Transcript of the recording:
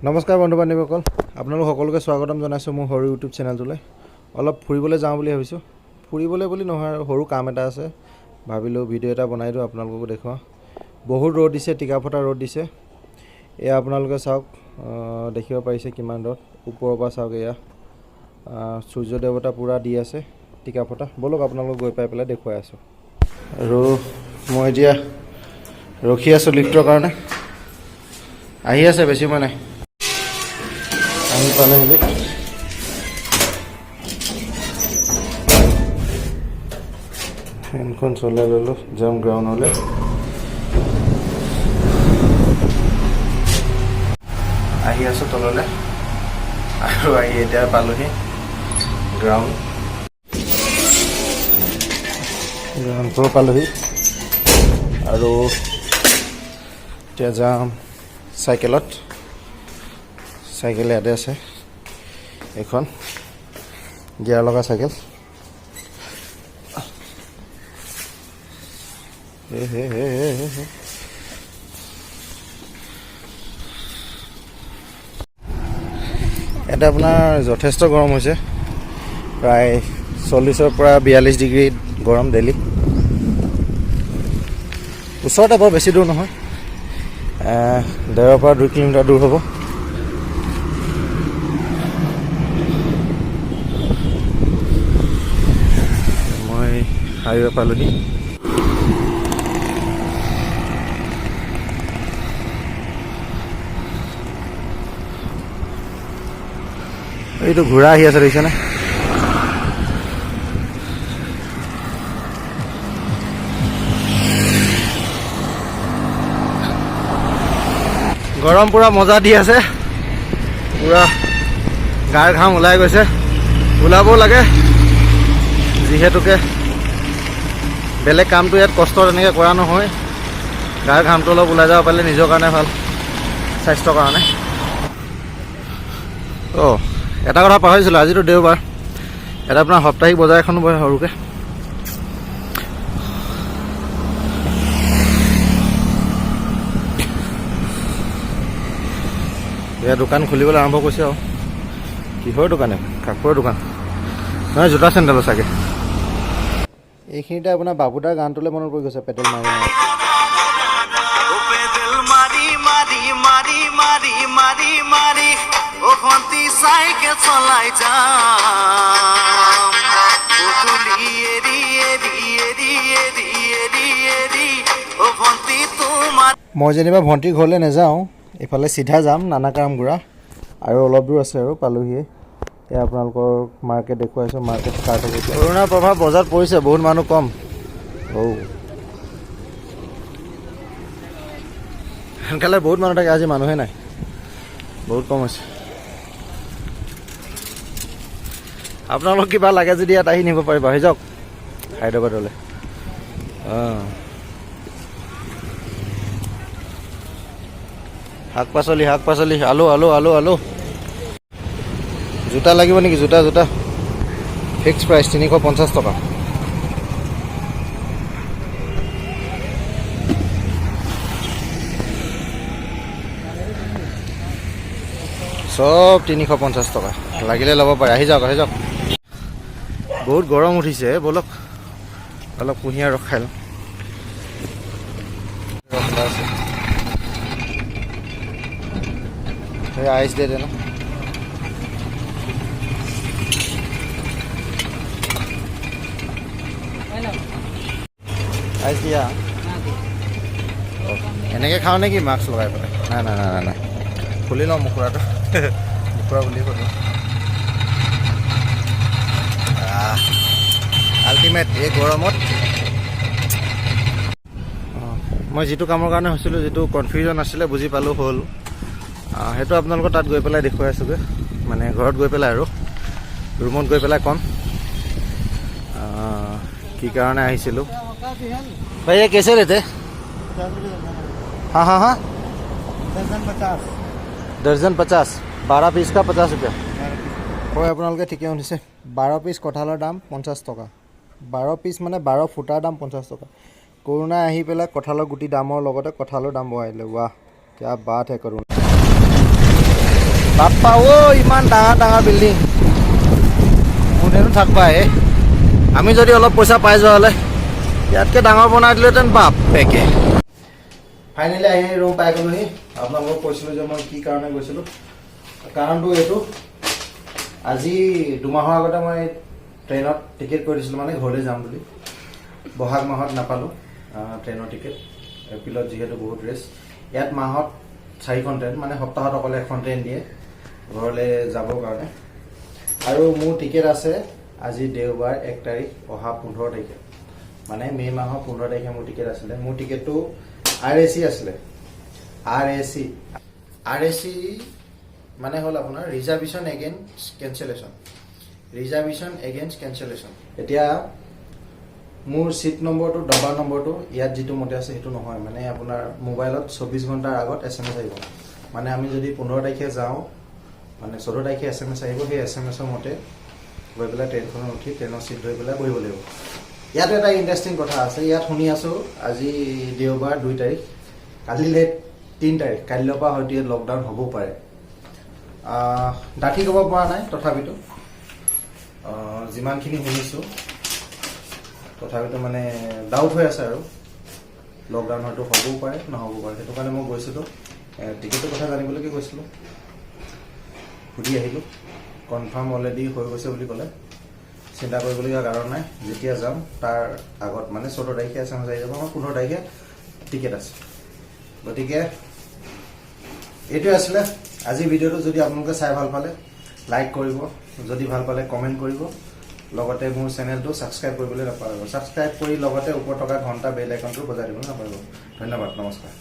নমস্কাৰ বন্ধু বান্ধৱীসকল, আপোনালোক সকলোকে স্বাগতম জনাইছোঁ মোৰ সৰু ইউটিউব চেনেলটোলৈ। অলপ ফুৰিবলৈ যাওঁ বুলি ভাবিছোঁ। ফুৰিবলৈ বুলি নহয় আৰু সৰু কাম এটা আছে, ভাবিলোঁ ভিডিঅ' এটা বনাই দিওঁ, আপোনালোককো দেখুৱাওঁ। বহুত ৰ'দ দিছে, টিকা ফটা ৰ'দ দিছে। এয়া আপোনালোকে চাওক, দেখিব পাৰিছে কিমান ৰ'দ। ওপৰৰ পৰা চাওক, এয়া সূৰ্য দেৱতা পূৰা দি আছে টিকা ফটা। ব'লক, আপোনালোকক গৈ পাই পেলাই দেখুৱাই আছোঁ। আৰু মই এতিয়া ৰখি আছোঁ লিফ্টৰ কাৰণে, আহি আছে, বেছি সময় নাই। আহি পালে লিফ্ট। ফেনখন চলাই ল'লোঁ, যাম গ্ৰাউণ্ডলৈ। আহি আছোঁ তললৈ আৰু আহি এতিয়া পালোহি গ্ৰাউণ্ড। গ্ৰাউণ্ড ফ্ল'ৰ পালোহি আৰু এতিয়া যাম চাইকেলত। চাইকেল ইয়াতে আছে, এইখন গিয়াৰ লগা চাইকেল। হে হে হে হে হে হে। ইয়াতে আপোনাৰ যথেষ্ট গৰম হৈছে, প্ৰায় 40ৰ পৰা 42 ডিগ্ৰী গৰম ডেইলি। ওচৰতে, বৰ বেছি দূৰ নহয়, 1.5ৰ পৰা 2 কিলোমিটাৰ দূৰ হ'ব। মই হাইৱে পালোহি। এইটো ঘোঁৰা আহি আছে, দেখিছেনে? গৰম পূৰা মজা দি আছে, পূৰা গাৰ ঘাম ওলাই গৈছে। ওলাবও লাগে, যিহেতুকে বেলেগ কামটো ইয়াত কষ্ট তেনেকৈ কৰা নহয়। গাৰ ঘামটো অলপ ওলাই যাব পাৰিলে নিজৰ কাৰণে ভাল, স্বাস্থ্যৰ কাৰণে। অঁ, এটা কথা পাহৰিছিলোঁ, আজিতো দেওবাৰ। ইয়াত আপোনাৰ সাপ্তাহিক বজাৰ এখনো বহে সৰুকৈ। এয়া দোকান খুলিবলৈ আৰম্ভ কৰিছে। আৰু কিহৰ দোকান এখন? কাপোৰৰ দোকান নহয়, জোতা চেণ্ডেলৰ চাগে। এইখিনিতে আপোনাৰ বাবুদাৰ গানটোলৈ মনত পৰি গৈছে, পেডেল মাৰি মাৰি। ও পেডেল মাৰি মাৰি মাৰি মাৰি মাৰি মাৰি, ও ভন্টি, চাইকেল চলাই যাম। পদূলি এৰি এৰি এৰি এৰি এৰি এৰি, ও ভন্টি, তোমাৰ মই যেনিবা ভণ্টিৰ ঘৰলৈ নাযাওঁ, এইফালে চিধা যাম নানাকামগুৰা। আৰু অলপ দূৰ আছে আৰু পালোহিয়ে। এয়া আপোনালোকৰ মাৰ্কেট দেখুৱাইছোঁ, মাৰ্কেট ষ্টাৰ্ট হ'ব এতিয়া। কৰোণাৰ প্ৰভাৱ বজাৰত পৰিছে, বহুত মানুহ কম। ঔ, সোনকালে বহুত মানুহ থাকে, আজি মানুহে নাই, বহুত কম হৈছে। আপোনালোক কিবা লাগে যদি ইয়াত আহি নিব পাৰিব। আহি যাওক হায়দৰাবাদলৈ। অঁ, শাক পাচলি, শাক পাচলি, আলু, আলু, আলু, আলু। জোতা লাগিব নেকি? জোতা, জোতা ফিক্স প্ৰাইচ 350 টকা। চব 350 টকা। লাগিলে ল'ব পাৰে, আহি যাওক, আহি যাওক। বহুত গৰম উঠিছে, ব'লক অলপ কুঁহিয়াৰ ৰস খাই লওঁ। ৰস ওলাই আছে। এই আইচ দে দে না। আইচ দিয়া। এনেকৈ খাওঁ নেকি মাস্ক লগাই পেলাই? নাই নাই নাই নাই নাই, খুলি লওঁ মুখুৰাটো। মুখুৰা বুলি ক'লো। আল্টিমেট এই গৰমত। অঁ, মই যিটো কামৰ কাৰণে হৈছিলোঁ, যিটো কনফিউজন আছিলে, বুজি পালোঁ হ'ল। সেইটো আপোনালোকৰ তাত গৈ পেলাই দেখুৱাই আছোগৈ, মানে ঘৰত গৈ পেলাই আৰু ৰুমত গৈ পেলাই ক'ম কি কাৰণে আহিছিলোঁ। भैया, कैसे लेते? हाँ हाँ हाँ। दर्जन 50। दर्जन 50, 12 पीस का 50 रुपया। হয়, আপোনালোকে ঠিকে শুনিছে, 12 পিচ কঁঠালৰ দাম 50 টকা। 12 পিচ মানে 12 ফুটাৰ দাম 50 টকা। কৰোণা আহি পেলাই কঁঠালৰ গুটি দামৰ লগতে কঁঠালৰ দাম বঢ়াই দিলে। ৱাহ, क्या बात है কৰোণা। বাপ্পা অ' ইমান ডাঙৰ ডাঙৰ বিল্ডিং, কোনেনো থাকবা হে? আমি যদি অলপ পইচা পাই যোৱা হ'লে ইয়াতকৈ ডাঙৰ বনাই দিলোহেঁতেন বাপেকে। ফাইনেলি আহি ৰুম পাই গ'লোহি। আপোনালোকক কৈছিলোঁ যে মই কি কাৰণে গৈছিলোঁ, কাৰণটো এইটো। আজি 2 মাহৰ আগতে মই ট্ৰেইনত টিকেট কৰি দিছিলোঁ, মানে ঘৰলৈ যাম বুলি। বহাগ মাহত নাপালোঁ ট্ৰেইনৰ টিকেট, এপ্ৰিলত যিহেতু বহুত ৰেচ। ইয়াত মাহত চাৰিখন ট্ৰেইন, মানে সপ্তাহত অকল এখন ট্ৰেইন দিয়ে ঘৰলৈ যাবৰ কাৰণে। আৰু মোৰ টিকেট আছে আজি দেওবাৰ 1 তাৰিখ, অহা 15 তাৰিখে, মানে মে' মাহৰ 15 তাৰিখে মোৰ টিকেট আছিলে। মোৰ টিকেটটো আৰ এ চি আছিলে। আৰ এ চি, আৰ এ চি মানে হ'ল আপোনাৰ reservation against cancellation, reservation against cancellation. এতিয়া মোৰ চিট নম্বৰটো, ডাবা নম্বৰটো ইয়াত যিটো মতে আছে সেইটো নহয়। মানে আপোনাৰ মোবাইলত 24 ঘণ্টাৰ আগত এছএমএছ আহিব। মানে আমি যদি 15 তাৰিখে যাওঁ, মানে 14 তাৰিখে এছএমএছ আহিব। সেই এছএমএছৰ মতে গৈ পেলাই ট্ৰেইনখনত উঠি ট্ৰেইনৰ চিট ধৰি পেলাই বহিব লাগিব। ইয়াতো এটা ইণ্টাৰেষ্টিং কথা আছে। ইয়াত শুনি আছোঁ, আজি দেওবাৰ 2 তাৰিখ, কালিলৈ 3 তাৰিখ, কাইলৈৰ পৰা হয়তো ইয়াত লকডাউন হ'বও পাৰে। ডাঠি ক'ব পৰা নাই, তথাপিতো যিমানখিনি শুনিছোঁ, তথাপিতো মানে ডাউট হৈ আছে আৰু লকডাউন হয়তো হ'বও পাৰে, নহ'বও পাৰে। সেইটো কাৰণে মই গৈছিলোঁ, টিকেটৰ কথা জানিবলৈকে গৈছিলোঁ, সুধি আহিলোঁ। কনফাৰ্ম অলৰেডি হৈ গৈছে বুলি ক'লে। চিন্তা কৰিবলগীয়া কাৰণ নাই। যেতিয়া যাম তাৰ আগত, মানে 14 তাৰিখে এছএমএছ আহি যাব। আমাৰ 15 তাৰিখে টিকেট আছে। গতিকে এইটোৱে আছিলে আজিৰ ভিডিঅ'টো। যদি আপোনালোকে চাই ভাল পালে লাইক কৰিব, যদি ভাল পালে কমেণ্ট কৰিব, লগতে মোৰ চেনেলটো ছাবস্ক্ৰাইব কৰিবলৈ নাপাহৰিব। ছাবস্ক্ৰাইব কৰি লগতে ওপৰত থকা ঘণ্টা বেল আইকনটো বজাই দিবলৈ নাপাহৰিব। ধন্যবাদ, নমস্কাৰ।